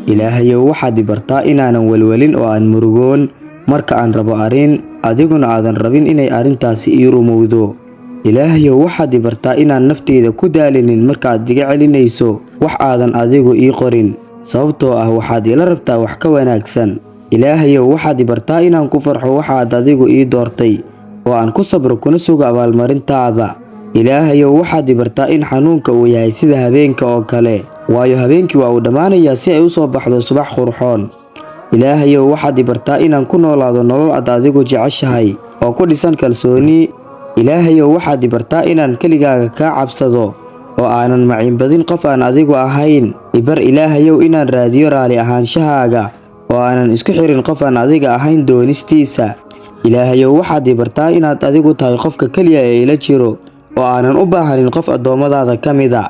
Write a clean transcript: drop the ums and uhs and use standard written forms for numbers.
Ilaahayow, waxaad i bartaa inaanan welwelin oo aan murugoon marka aan rabo arrin, adiguna aadan rabin inay arrintaasi ii rumowdo. Ilaahayow, waxaad i bartaa inaan nafteyda ku daalinin markaad iga celinayso wax aadan adigu ii qorin, sababtoo ah waxaad ila rabtaa wax ka wanaagsan. Ilaahayow, waxaad i bartaa inaan ku farxo waxa aad adigu ii doortay oo aan ku sabro kuna sugo abaalmarintaada. Ilaahayow, waxaad i bartaa in xanuunka uu yahay sida habeenka oo kale, waayo habeenkii waa uu dhammaanayaa si ay u soo baxdo subax qurxoon. Ilaahayow, waxaad i bartaa inaan ku noolaado nolol aad adigu jeceshahay oo ku dhisan kalsooni. Ilaahayow, waxaad i bartaa inaan keligaaga kaa cabsado oo aanan maciinbadin qof aan adigu ahayn. I bar, Ilaahayow, inaan raadiyo raali ahaanshahaaga oo aanan isku xirin qof aan adiga ahayn doonistiisa. Ilaahayow, waxaad i bartaa inaad adigu tahay qofka keliya ee ila jiro oo aanan u baahanin qof addoommadaada ka mida.